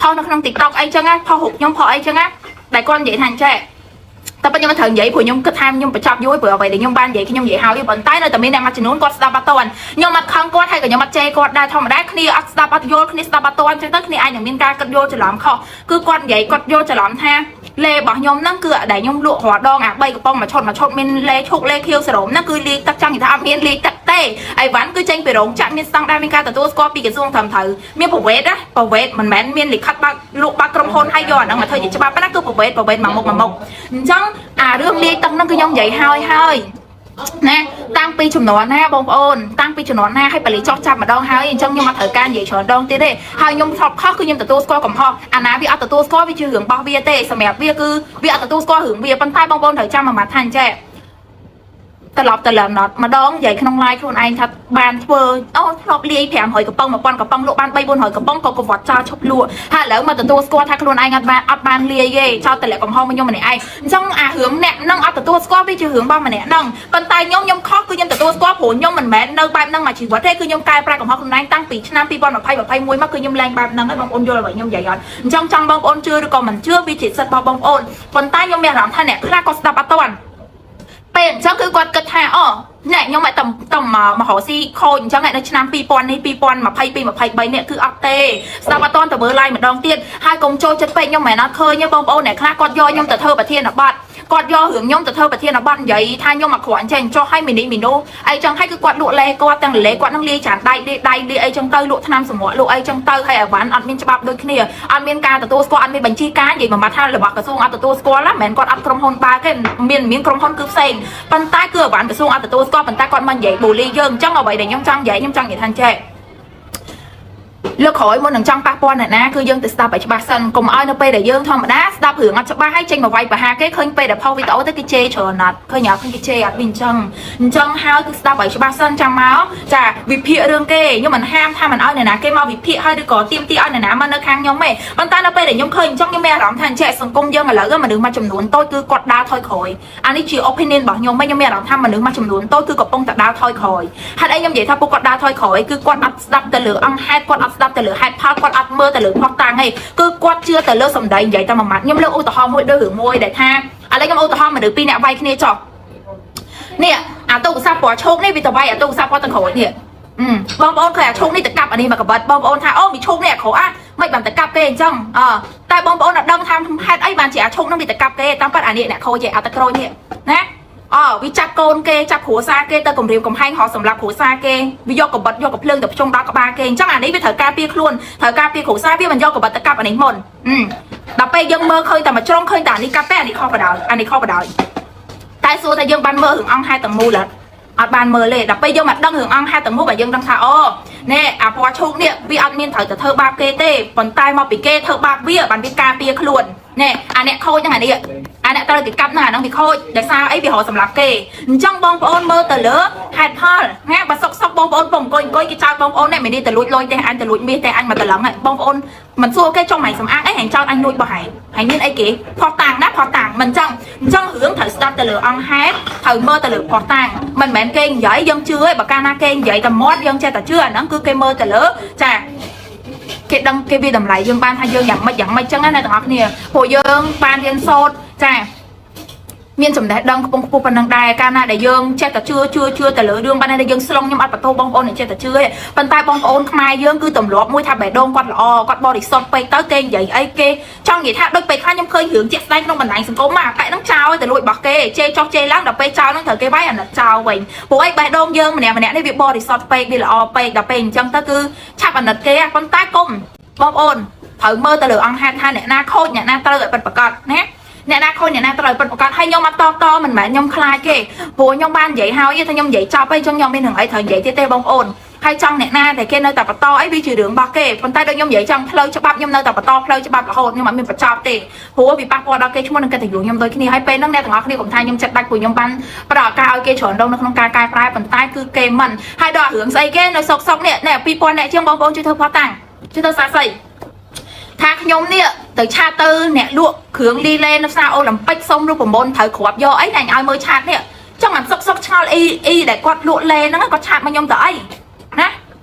ផុសនៅក្នុង TikTok អីចឹងណាផុសរូបខ្ញុំផុសអីចឹងណាដែលគាត់និយាយថាអញ្ចេះតែប៉ុន្តែខ្ញុំមិនត្រូវនិយាយព្រោះខ្ញុំគិតថាខ្ញុំបញ្ចប់យូរព្រោះអ្វីដែលខ្ញុំបាននិយាយខ្ញុំនិយាយហើយប៉ុន្តែនៅតែមានអ្នកមួយចំនួនគាត់ស្ដាប់អត់ទាន់ខ្ញុំអត់ខឹងគាត់ហើយក៏ខ្ញុំអត់ជេរគាត់ដែរធម្មតាគ្នាអត់ស្ដាប់អត់យល់គ្នាស្ដាប់អត់ទាន់ចឹងទៅគ្នាអាចនឹងមានការគិតយល់ច្រឡំខុសគឺគាត់និយាយគាត់យល់ច្រឡំថាលេរបស់ខ្ញុំហ្នឹងគឺដែលខ្ញុំលក់រាល់ដងអា3កំប៉ុងមួយឈុតមួយឈុតមានលេឈុកលេខៀវសរោមហ្នឹងគឺលាយទឹកចង់និយាយថាអត់មានលាយទឹកទេអីវ៉ាន់គឺចេញពីរោងចក្រមានស្តង់ដារមានការទទួលស្គាល់ពីក្រសួងត្រឹមត្រូវមានប្រវេតណាប្រវេតមិនមែនមានលិខិតបើកលក់បើកក្រុមហ៊ុនហើយយកអាហ្នឹងមកធ្វើជាច្បាប់ណាគឺប្រវេតប្រវេតមួយមុខមួយមុខអញ្ចឹងអារឿងលាយទឹកហ្នឹងគឺខ្ញុំនិយាយហើយហើយណាតាំងពីចំនួនណាបងប្អូនតាំងពីចំនួនណាឲ្យប៉ូលីសចោះចាប់ម្ដងហើយអញ្ចឹងខ្ញុំអត់ត្រូវការនិយាយច្រើនដងទៀតទេហើយខ្ញុំធ្លាប់ខុសគឺខ្ញុំទទួលស្គាល់កំហុសអាណាវាអត់ទទួលស្គាល់វាជារឿងរបស់វាទេសម្រាប់វាគឺវាអត់ទទួលស្គាល់រឿងវាប៉ុន្តែបងប្អូនត្រូវចាំមួយម៉ាត់ថាអញ្ចេះត្រឡប់ទៅលើណត់ម្ដងនិយាយក្នុង live ខ្លួនឯងថាបានធ្វើអូធ្លាប់លាយ500កំប៉ុង1000កំប៉ុងលក់បាន3 400កំប៉ុងក៏កវត្តចោលឈប់លក់ហើយឥឡូវមកទទួលស្គាល់ថាខ្លួនឯងអត់បានអត់បានលាយទេចោលតម្លាក់កំហុសមកខ្ញុំម្នាក់ឯងអញ្ចឹងអារឿងអ្នកនឹងអត់ទទួលស្គាល់វាជារឿងរបស់ម្នាក់ហ្នឹងប៉ុន្តែខ្ញុំខ្ញុំខុសគឺខ្ញុំទទួលស្គាល់ព្រោះខ្ញុំមិនមែននៅបែបហ្នឹងមួយជីវិតទេគឺខ្ញុំកែប្រែកំហុសខ្លួនឯងតាំងពីឆ្នាំ2020 21មកគឺខ្ញុំលែងបែបហ្នឹងហើយបងប្អូនយល់អ្វីខ្ញុំនិយាយអត់អញ្ចឹងចង់បងប្អូនជឿឬក៏មិនជឿវាជាសិទ្ធិរបស់បងប្អូនប៉ុន្តែខ្ញុំមានអារម្មណ៍ថាអ្នកខ្លះក៏ស្ដាប់អត់ទាន់ ពេលអញ្ចឹងគឺគាត់គិតថាអូអ្នកខ្ញុំឲ្យតំតំមករកស៊ីខូចអញ្ចឹងនៅឆ្នាំ2000នេះ2022 23នេះគឺអត់ទេស្ដាប់អត់តន់ទៅមើល live ម្ដងទៀតហើយកុំចូលចិត្តពេកខ្ញុំមិនមែនអត់ឃើញទេបងប្អូនអ្នកខ្លះគាត់យកខ្ញុំទៅធ្វើប្រធានបទគាត់យករឿងខ្ញុំទៅធ្វើប្រធានបទនិយាយថាខ្ញុំអាក្រក់អញ្ចឹងចុះឲ្យមីនីមីនូអីចឹងហើយគឺគាត់លក់លេគាត់ទាំងលេគាត់នឹងលាយចានដៃលាយដៃលាយអីចឹងទៅលក់ថ្នាំសម្រក់លក់អីចឹងទៅហើយអីវ៉ាន់អត់មានច្បាប់ដូចគ្នាអត់មានការទទួលស្គាល់អត់មានបញ្ជីការនិយាយមួយម៉ាត់ថារបស់ក្រសួងអត់ទទួលស្គាល់ណាមិនមែនគាត់អត់ក្រុមហ៊ុនបើកទេមានមានក្រុមហ៊ុនគឺផ្សេងប៉ុន្តែគឺអីវ៉ាន់ក្រសួងអត់ទទួលស្គាល់ប៉ុន្តែគាត់មកនិយាយបូលីយើងអញ្ចឹងអ្វីដែលខ្ញុំចង់និយាយខ្ញុំចង់និយាយថាចេះលើកក្រោយមុននឹងចង់ប៉ះពាល់អ្នកណាគឺយើងទៅស្ដាប់ឲ្យច្បាស់សិនកុំឲ្យនៅពេលដែលយើងធម្មតាស្ដាប់រឿងអត់ច្បាស់ហើយចេញមកវាយប្រហារគេឃើញពេលដែលផុសវីដេអូទៅគេជេរច្រើនណាស់ឃើញអត់ឃើញគេជេរអត់វាអញ្ចឹងអញ្ចឹងហើយគឺស្ដាប់ឲ្យច្បាស់សិនចាំមកចាវិភាគរឿងគេខ្ញុំមិនហាមថាមិនឲ្យអ្នកណាគេមកវិភាគហើយឬក៏ទាមទារឲ្យអ្នកណាមកនៅខាងខ្ញុំទេប៉ុន្តែនៅពេលដែលខ្ញុំឃើញអញ្ចឹងខ្ញុំមានអារម្មណ៍ថាអញ្ចឹងសង្គមយើងឥឡូវមនុស្សមួយចំនួនតូចគឺគាត់ដើរថយក្រោយអានេះជា opinion របស់ខ្ញុំខ្ញុំមានអារម្មណ៍ថាមនុស្សមួយចំនួនតូចគឺកំពុងតែដើរថយក្រោយហេតុអីខ្ញុំនិយាយថាពួកគាត់ដើរថយក្រោយគឺគាត់អត់ស្ដាប់ទៅលើអង្គហេតុគាត់អត់ស្ដាប់ទៅលើហេតុផលគាត់អត់មើលទៅលើភស្តុតាងទេគឺគាត់ជឿទៅលើសម្ដីនិយាយតែមួយម៉ាត់ខ្ញុំលើកឧទាហរណ៍មួយដូចរឿងមួយដែលថាឥឡូវខ្ញុំឧទាហរណ៍មនុស្សពីរនាក់វាយគ្នាចុះនេះអាទូរស័ព្ទពណ៌ឈោកនេះវាទៅវាយអាទូរស័ព្ទពណ៌ទឹកក្រូចនេះអឺបងប្អូនឃើញអាឈោកនេះទៅកាប់អានេះមកកបិតបងប្អូនថាអូមីឈោកនេះអាក្រក់អាមិនបានទៅកាប់គេអញ្ចឹងអឺតែបងប្អូនអត់ដឹងថាហេតុអីបានជាអាឈោកនឹងវាទៅកាប់គេតាមពិតអានេះអ្នកខូចឯអាទឹកក្រូចនេះណាអូវាចាប់កូនគេចាប់គ្រួសារគេទៅគម្រាមកំហែងហោសម្រាប់គ្រួសារគេវាយកកបិតយកកភ្លើងទៅភ្ជង់ដល់ក្បាលគេអញ្ចឹងអានេះវាត្រូវការពារខ្លួនត្រូវការពារគ្រួសារវាមិនយកកបិតទៅកាប់អានេះមុនដល់ពេលយើងមើលឃើញតែមួយជ្រុងឃើញតែអានេះកាប់ទេអានេះខុសបដ ாய் អានេះខុសបដ ாய் តែសួរថាយើងបានមើលរឿងអង្គហេតុទាំងមូលអត់អត់បានមើលទេដល់ពេលយើងមកដឹងរឿងអង្គហេតុទាំងមូលបើយើងដឹងថាអូណែអាពណ៌ឈូកនេះវាអត់មានត្រូវទៅធ្វើបាបគេទេប៉ុន្តែមកពីគេធ្វើបាបវាបានវាការពារខ្លួនណែអាអ្នកខូចហ្នឹងអានេះអាអ្នកត្រូវគេកាប់ហ្នឹងអាហ្នឹងវាខូចដោយសារអីវារកសម្រាប់គេអញ្ចឹងបងប្អូនមើលទៅលើហេតុផលណាបើសុកសុកបងប្អូនពងអង្គុយអង្គុយគេចោលបងប្អូននេះមិននេះទៅលួចលុយទេអញទៅលួចមាសទេអញមកតឡឹងបងប្អូនមិនសួរគេចង់មិនសម្អាងអីហែងចោលអញលួចបោះហែងហើយមានអីគេផុសតាងណាផុសតាងមិនចឹងអញ្ចឹងរឿងត្រូវស្ដាប់ទៅលើអង្គហេតុត្រូវមើលទៅលើផុសតាងមិនមែនគេនិយាយយើងជឿទេបើកាលណាគេនិយាយតែមាត់យើងចេះតែជឿអាហ្នឹងគឺគេមើលទៅលើចាគេដឹងគេវាតម្លៃយើងបានថាយើងយ៉ាងម៉េចយ៉ាងម៉េចចឹងណាអ្នកទាំងអស់គ្នាព្រោះយើងបានរៀនសូត្រចាមានចំណេះដឹងខ្ពង់ខ្ពស់ប៉ុណ្ណឹងដែរកាលណាដែលយើងចេះតែជឿជឿជឿទៅលើរឿងបានតែយើងស្លងខ្ញុំអត់បន្ទោសបងប្អូនដែលចេះតែជឿទេប៉ុន្តែបងប្អូនខ្មែរយើងគឺទម្លាប់មួយថាបេះដូងគាត់ល្អគាត់បរិសុទ្ធពេកទៅគេនិយាយអីគេចង់និយាយថាដូចពេលខ្លះខ្ញុំឃើញរឿងជាក់ស្ដែងក្នុងបណ្ដាញសង្គមមកអាប៉ែហ្នឹងចោលទៅលួចរបស់គេជេរចុះជេរឡើងដល់ពេលចោលហ្នឹងត្រូវគេវាយអាណិតចោលវិញព្រោះអីបេះដូងយើងម្នាក់ម្នាក់នេះវាបរិសុទ្ធពេកវាល្អពេកដល់ពេលអញ្ចឹងទៅគឺឆាប់អាណិតគេប៉ុន្តែគុំបងប្អូនត្រូវមើលទៅលើអង្គហេតុថាអ្នកណាខូចអ្នកណាត្រូវឲ្យពិតប្រាកដណាអ្នកណាខូចអ្នកណាត្រូវពិតប្រាកដហើយខ្ញុំអត់តតមិនមែនខ្ញុំខ្លាចទេព្រោះខ្ញុំបាននិយាយហើយថាខ្ញុំនិយាយចប់ហើយចឹងខ្ញុំមានរឿងអីត្រូវនិយាយទៀតទេបងប្អូនហើយចង់អ្នកណាតែគេនៅតែបន្តអីវាជារឿងរបស់គេប៉ុន្តែដូចខ្ញុំនិយាយចង់ផ្លូវច្បាប់ខ្ញុំនៅតែបន្តផ្លូវច្បាប់រហូតខ្ញុំអត់មានបញ្ចប់ទេព្រោះវាប៉ះពាល់ដល់គេឈ្មោះនិងកិត្តិយសខ្ញុំដូចគ្នាហើយពេលហ្នឹងអ្នកទាំងអស់គ្នាកុំថាខ្ញុំចិត្តដាច់ព្រោះខ្ញុំបានផ្ដល់ឱកាសឲ្យគេច្រើនដងនៅក្នុងការកែប្រែប៉ុន្តែគឺគេមិនហើយដល់រឿងស្អីគេនៅសុកសុកនេះនេះ2000អ្នកជាងបងប្អូនជួយធ្វើផុសតាំងជួយធ្វើសាសីថាខ្ញុំនេះទៅ chat ទៅអ្នកលក់គ្រឿងលីឡេនៅផ្សារអូឡ িম্ ពិកសុំរូបមន្តត្រូវគ្រាប់យកអីតែឲ្យមើល chat នេះចង់អាសុកសុកឆ្ងល់អ៊ីអ៊ីដែលគាត់លក់លេហ្នឹងគាត់ chat មកខ្ញុំទៅអីណ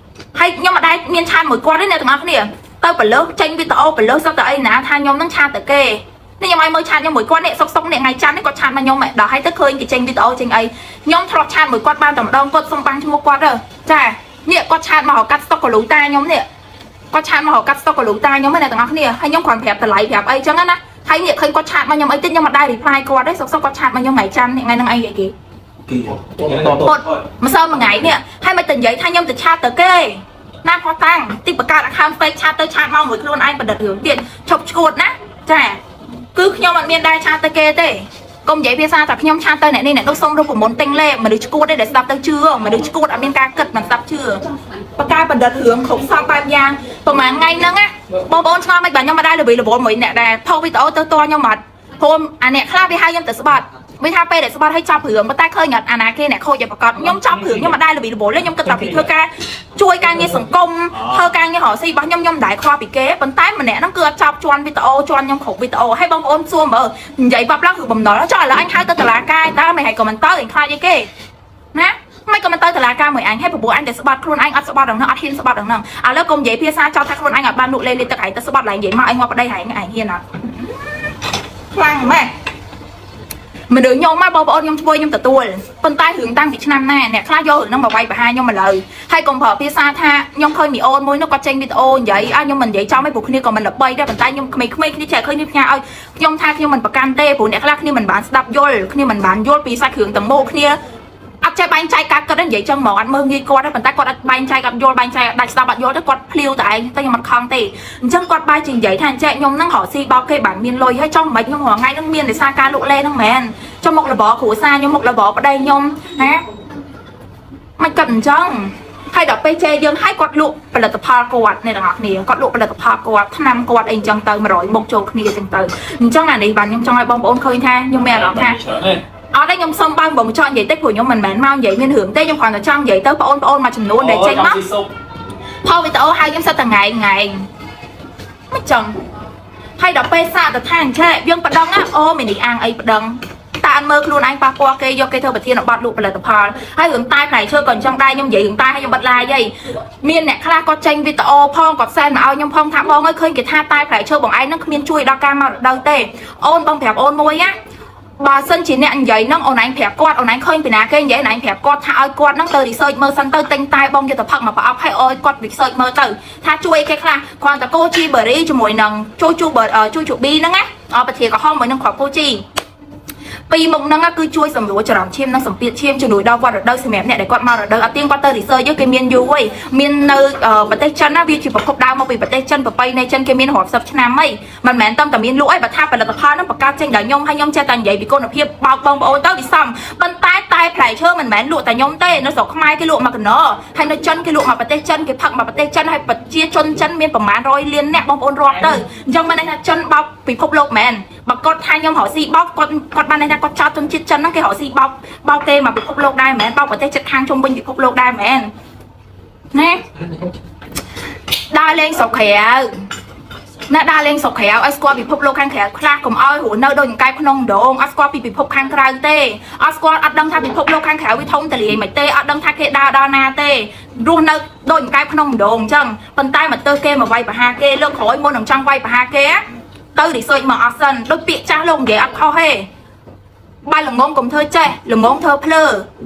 ាហើយខ្ញុំអត់ដែលមាន chat មួយគាត់ទេអ្នកទាំងអស់គ្នាត ទៅបលើសចេញវីដេអូបលើសសតតែអីណាថាខ្ញុំនឹង chat ទៅគេនេះខ្ញុំឲ្យមើល chat ខ្ញុំមួយគាត់នេះសុកសុកនេះថ្ងៃច័ន្ទនេះគាត់ chat មកខ្ញុំដល់ហើយទៅឃើញគេចេញវីដេអូចេញអីខ្ញុំធ្លាប់ chat មួយគាត់បានតែម្ដងគាត់សុំបាំងឈ្មោះគាត់ទៅចានេះគាត់ chat មកកាត់ស្តុកកលូតាខ្ញុំនេះគាត់ chat មកកាត់ស្តុកកលូតាខ្ញុំហ្នឹងអ្នកទាំងអស់គ្នាហើយខ្ញុំគ្រាន់ប្រាប់តម្លៃប្រាប់អីចឹងណាហើយនេះឃើញគាត់ chat មកខ្ញុំអីតិចខ្ញុំមិនដែរ reply គាត់ទេសុកសុកគាត់ chat មកខ្ញុំថ្ងៃច័ន្ទនេះថ្ងៃហ្នឹងអីគេ គេ ពុតម្សិលមួយថ្ងៃនេះហើយមិនទៅនិយាយថាខ្ញុំទៅ chat ទៅគេណាផោះតាំងទីបង្កើត account fake chat ទៅ chat មកមួយខ្លួនឯងបណ្ឌិតរឿងទៀតឈប់ឈួតណាចាគឺខ្ញុំអត់មានដែរ chat ទៅគេទេកុំនិយាយភាសាថាខ្ញុំ chat ទៅអ្នកនេះអ្នកនោះសុំរូបមន្តទិញលេមនុស្សឈួតទេដែលស្ដាប់ទៅជឿមនុស្សឈួតអត់មានការគិតមិនស្ដាប់ជឿបកការបណ្ឌិតរឿងគ្រប់សពបែបយ៉ាងប្រហែលថ្ងៃហ្នឹងណាបងប្អូនឆ្ងល់មិនបាទខ្ញុំមិនដែរល្វីល្វល់មួយអ្នកដែលផុសវីដេអូទៅតខ្ញុំអត់ព្រោះអាអ្នកខ្លះវាហៅខ្ញុំទៅស្បាត់វាថាពេលដែលស្បាត់ឲ្យចាប់រឿងប៉ុន្តែឃើញអត់អាណាគេអ្នកខូចឲ្យប្រកាសខ្ញុំចាប់រឿងខ្ញុំមិនដែរល្វីល្វល់ទេខ្ញុំគិតតែពីធ្វើការជួយការងារសង្គមធ្វើការងាររកស៊ីរបស់ខ្ញុំខ្ញុំមិនដែរខ្វល់ពីគេប៉ុន្តែម្នាក់ហ្នឹងគឺអត់ចាប់ជន់វីដេអូជន់ខ្ញុំគ្រប់វីដេអូឲ្យបងប្អូនសួរមើលនិយាយបាប់ឡើងគឺបំណុលចុះឥឡូវអញហៅទៅតុលាការតើមិនឲ្យក៏មិនទៅអញខ្លាចអីគេណាមិនក៏មិនទៅតុលាការមួយអញឲ្យព្រោះអញតែស្បាត់ខ្លួនឯងអត់ស្បាត់ដល់ហ្នឹងអត់ហ៊ានស្បាត់ដល់ហ្នឹងឥឡូវកុំនិយាយភាសាចោទថាខ្លួនឯងអត់បានលក់លេលេទឹកឯងទៅស្បាត់ឡើងនិយាយមកឯងងាប់ប្តីឯងឯងហ៊ានអត់ខ្លាំងម៉េចមនុស្សខ្ញុំមកបងប្អូនខ្ញុំធ្វើខ្ញុំទទួលប៉ុន្តែរឿងតាំងពីឆ្នាំណាអ្នកខ្លះយករឿងហ្នឹងមកវាយប្រហារខ្ញុំមកលើហើយកុំប្រើភាសាថាខ្ញុំឃើញមីអូនមួយនោះគាត់ចេញវីដេអូនិយាយអើខ្ញុំមិននិយាយចំឯងព្រោះគ្នាក៏មិនល្បីដែរប៉ុន្តែខ្ញុំក្មេងៗគ្នាចេះឃើញនេះផ្ញើឲ្យខ្ញុំថាខ្ញុំមិនប្រកាន់ទេព្រោះអ្នកខ្លះគ្នាមិនបានស្ដាប់យល់គ្នាមិនបានយល់ពីសាច់គ្រឿងទាំងមូលគ្នាអត់ចេះបែងចែកការគិតទេនិយាយចឹងហ្មងអត់មើលងាយគាត់ទេប៉ុន្តែគាត់អត់បែងចែកអត់យល់បែងចែកអត់ដាច់ស្ដាប់អត់យល់ទេគាត់ភ្លាវតែឯងតែខ្ញុំអត់ខំទេអញ្ចឹងគាត់បែរជានិយាយថាអញ្ចេះខ្ញុំហ្នឹងរកស៊ីបោកគេបានមានលុយហើយចង់មិនខ្ញុំរាល់ថ្ងៃហ្នឹងមានដោយសារការលក់លេហ្នឹងមែនចុះមុខរបរគ្រួសារខ្ញុំមុខរបរប្តីខ្ញុំណាមិនគិតអញ្ចឹងហើយដល់ពេលជេរយើងឲ្យគាត់លក់ផលិតផលគាត់អ្នកទាំងអស់គ្នាគាត់លក់ផលិតផលគាត់ថ្នាំគាត់អីអញ្ចឹងទៅ100មុខចូលគ្នាអញ្ចឹងទៅអញ្ចឹងអានេះបាទខ្ញុំចង់ឲ្យបងប្អូនឃើញថាខ្ញុំមានអារម្មណ៍ថា ច្រើនទេ អត់ទេខ្ញុំសុំបើបងចង់និយាយតិចព្រោះខ្ញុំមិនមែនមកនិយាយមានរឿងទេខ្ញុំគ្រាន់តែចង់និយាយទៅបងប្អូនមួយចំនួនដែលចេញមក សុក ផលវីដេអូហើយខ្ញុំសិតតែថ្ងៃថ្ងៃមិនចឹងហើយដល់ពេលសាកទៅថាអញ្ចេះយើងប្តឹងណាអូមីនេះអាងអីប្តឹងតើអត់មើលខ្លួនឯងប៉ះពាល់គេយកគេធ្វើប្រធានបទលក់ផលិតផលហើយរឿងតែផ្នែកឈើក៏អញ្ចឹងដែរខ្ញុំនិយាយរឿងតែហើយខ្ញុំបិទឡាយហីមានអ្នកខ្លះគាត់ចេញវីដេអូផងគាត់សែនមកឲ្យខ្ញុំផងថាបងអើយឃើញគេថាតែផ្លែឈើបងឯងនឹងគ្មានជួយដល់ការមករដូវទេអូនបងប្រាប់អូនមួយណាបើសិនជាអ្នកនិយាយហ្នឹងអូនឯងប្រាប់គាត់អូនឯងឃើញពីណាគេនិយាយអូនឯងប្រាប់គាត់ថាឲ្យគាត់ហ្នឹងទៅ research មើលសិនទៅទិញតែបងយកទៅផឹកមកប្រអប់ឲ្យឲ្យគាត់ research មើលទៅថាជួយគេខ្លះគ្រាន់តែgoji berry ជាមួយនឹងជួយជូបជួយជូប៊ីហ្នឹងណាអបធាក្រហមមួយនឹងគ្រាប់ goji ពីរមុខហ្នឹងគឺជួយសម្រួលចរន្តឈាមនិងសម្ពាធឈាមជំនួយដល់វត្តរដូវសម្រាប់អ្នកដែលគាត់មករដូវអត់ទៀងគាត់ទៅ research យើងគេមានយូរហីមាននៅប្រទេសចិនណាវាជាប្រភពដើមមកពីប្រទេសចិនប្រពៃណីចិនគេមានរាប់សិបឆ្នាំហីមិនមែនតែមានលក់អីបើថាផលិតផលហ្នឹងបង្កើតចេញដល់ខ្ញុំហើយខ្ញុំចេះតែនិយាយពីគុណភាពបោកបងប្អូនទៅវាសមប៉ុន្តែតែផ្លែឈើមិនមែនលក់តែខ្ញុំទេនៅស្រុកខ្មែរគេលក់មកកណោហើយនៅចិនគេលក់មកប្រទេសចិនគេផឹកមកប្រទេសចិនហើយប្រជាជនចិនមានប្រមាណ100លានអ្នកបងប្អូនរាប់ទៅអញ្ចឹងមានន័យថាចិនបោកពិភពលោកមែនបើគាត់ថាខ្ញុំរកស៊ីបោកគាត់គាត់បានន័យថាគាត់ចោទជនជាតិចិនហ្នឹងគេរកស៊ីបោកបោកគេមកពិភពលោកដែរមែនបោកប្រទេសជិតខាងជុំវិញពិភពលោកដែរមែនណាដើរលេងស្រុកក្រៅណាដើរលេងស្រុកក្រៅឲ្យស្គាល់ពិភពលោកខាងក្រៅខ្លះកុំឲ្យរស់នៅដូចកង្កែបក្នុងដងអត់ស្គាល់ពីពិភពខាងក្រៅទេអត់ស្គាល់អត់ដឹងថាពិភពលោកខាងក្រៅវាធំទលាយមិនទេអត់ដឹងថាគេដើរដល់ណាទេរស់នៅដូចកង្កែបក្នុងដងអញ្ចឹងប៉ុន្តែមកទៅគេមកវាយប្រហារគេលើកក្រោយមុននឹងចង់វាយប្រហារគេទៅ research មកអស់សិនដូចពាក្យចាស់លោកនិយាយអត់ខុសទេបើល្ងងកុំធ្វើចេះល្ងងធ្វើភ្លើ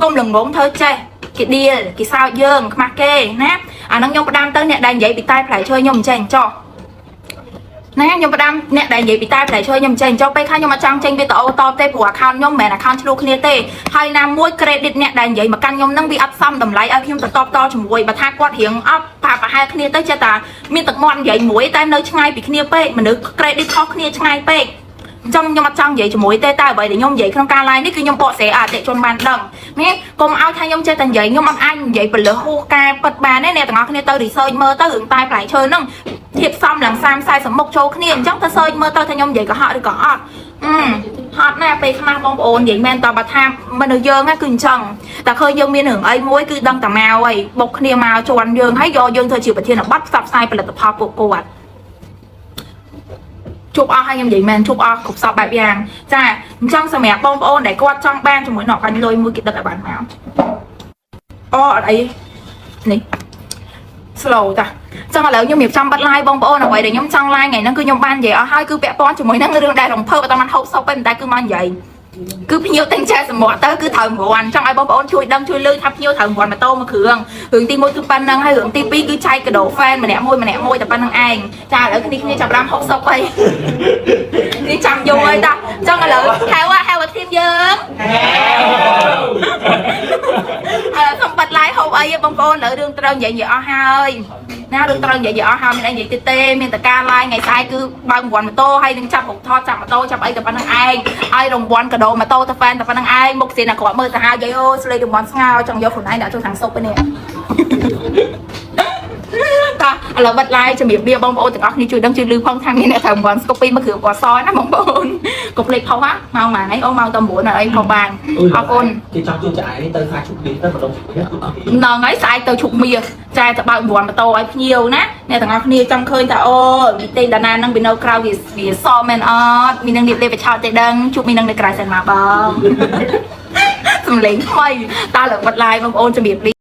កុំល្ងងធ្វើចេះគេដៀលគេសើចយើងខ្មាស់គេណាអាហ្នឹងខ្ញុំផ្ដាំទៅអ្នកដែលនិយាយពីតែផ្លែឈើខ្ញុំមិនចេះអញ្ចោះណាខ្ញុំផ្ដាំអ្នកដែលនិយាយពីតែផ្លែឈើខ្ញុំចេះអញ្ចោះពេលខ្លះខ្ញុំអត់ចង់ចេញវីដេអូតបទេព្រោះ account ខ្ញុំមិនមែន account ឆ្លោះគ្នាទេហើយណាមួយ credit អ្នកដែលនិយាយមកកាន់ខ្ញុំហ្នឹងវាអត់សមតម្លៃឲ្យខ្ញុំទៅតបតជាមួយបើថាគាត់រៀងអត់ប្រប្រហែលគ្នាទៅចេះតែមានទឹកមាត់និយាយមួយតែនៅឆ្ងាយពីគ្នាពេកមនុស្ស credit ខុសគ្នាឆ្ងាយពេកអញ្ចឹងខ្ញុំអត់ចង់និយាយជាមួយទេតែអ្វីដែលខ្ញុំនិយាយក្នុងការ live នេះគឺខ្ញុំបកស្រាយអតិជនបានដឹងនេះកុំឲ្យថាខ្ញុំចេះតែនិយាយខ្ញុំអត់អាចនិយាយពលិសហួសការពិតបានទេអ្នកទាំងអស់គ្នាទៅ research មើលទៅរឿងតែផ្លែឈើហ្នឹងធៀបសមឡើង30 40មុខចូលគ្នាអញ្ចឹងទៅ search មើលទៅថាខ្ញុំនិយាយកុហកឬក៏អត់អឺហត់ណាស់ពេលខ្លះបងប្អូននិយាយមែនតើបើថាមនុស្សយើងណាគឺអញ្ចឹងតែឃើញយើងមានរឿងអីមួយគឺដឹងតែមកអីបុកគ្នាមកជន់យើងហើយយកយើងធ្វើជាប្រធានបទផ្សព្វផ្សាយផលិតផលពួកគាត់ជួបអស់ហើយខ្ញុំនិយាយមែនជួបអស់គ្រប់សពបែបយ៉ាងចាអញ្ចឹងសម្រាប់បងប្អូនដែលគាត់ចង់បានជាមួយណកកាញ់លុយមួយគេដឹកឲ្យបានមកអូអត់អីនេះ slow តា ចឹងឥឡូវខ្ញុំរៀបចំបិទ live បងប្អូនអ្វីដែលខ្ញុំចង់ live ថ្ងៃហ្នឹងគឺខ្ញុំបាននិយាយអស់ហើយគឺពាក់ព័ន្ធជាមួយនឹងរឿងដែលរំភើបអត់បានហូបសុបទេប៉ុន្តែគឺមកនិយាយគឺភ្ញៀវទិញចែសម្បត្តិទៅគឺត្រូវរង្វាន់ចង់ឲ្យបងប្អូនជួយដឹងជួយលើថាភ្ញៀវត្រូវរង្វាន់ម៉ូតូមួយគ្រឿងរឿងទី1គឺប៉ុណ្្នឹងហើយរឿងទី2គឺចែកកាដូ fan ម្នាក់មួយម្នាក់មួយតែប៉ុណ្្នឹងឯងចាឥឡូវគ្នាគ្នាចាប់ផ្ដើមហូបសុបហើយនេះចាំយូរហើយតាចឹងឥឡូវហៅហៅ team យើង អឺសូមបិទ live ហូបអីបងប្អូនឥឡូវរឿងត្រូវនិយាយនិយាយអស់ហើយណារឿងត្រូវនិយាយនិយាយអស់ហើយមានអីនិយាយទៀតទេមានតែការ live ថ្ងៃស្អែកគឺបើករង្វាន់ម៉ូតូហើយនឹងចាប់រូបថតចាប់ម៉ូតូចាប់អីតែប៉ុណ្្នឹងឯងឲ្យរង្វាន់កាដូម៉ូតូទៅ fan តែប៉ុណ្្នឹងឯងមុខសៀនអាក្រក់មើលទៅហើយយាយអូស្លេករង្វាន់ស្ងោចង់យកខ្លួនឯងដាក់ចូលខាងសុបឯនេះ តាឥឡូវបិទ live ជំរាបលាបងប្អូនទាំងអស់គ្នាជួយដឹងជួយលឺផងថាមានអ្នកត្រូវរង្វាន់ស្កូពីមួយគ្រឿងពណ៌សណាបងប្អូនកុំភ្លេចផុសណាម៉ោងម៉ានអីអូម៉ោងតែ9អីផុសបានអរគុណ គេចង់ជួបចឯងទៅខ្លាចជុំគ្នាទៅម្ដងជុំគ្នាគឺអត់ ហ្នឹងហើយស្អែកទៅឈុកមាសចែទៅបើករង្វាន់ម៉ូតូឲ្យភ្ញៀវណាអ្នកទាំងអស់គ្នាចង់ឃើញថាអូវិទេតាណាហ្នឹងវានៅក្រៅវាវាសមែនអត់មាននឹងលៀបលេបឆោតទេដឹងជួបមាននឹងនៅក្រៅសិនមកបង សំលេងថ្មីតើលើបិទ live បងប្អូនជំរាបលា។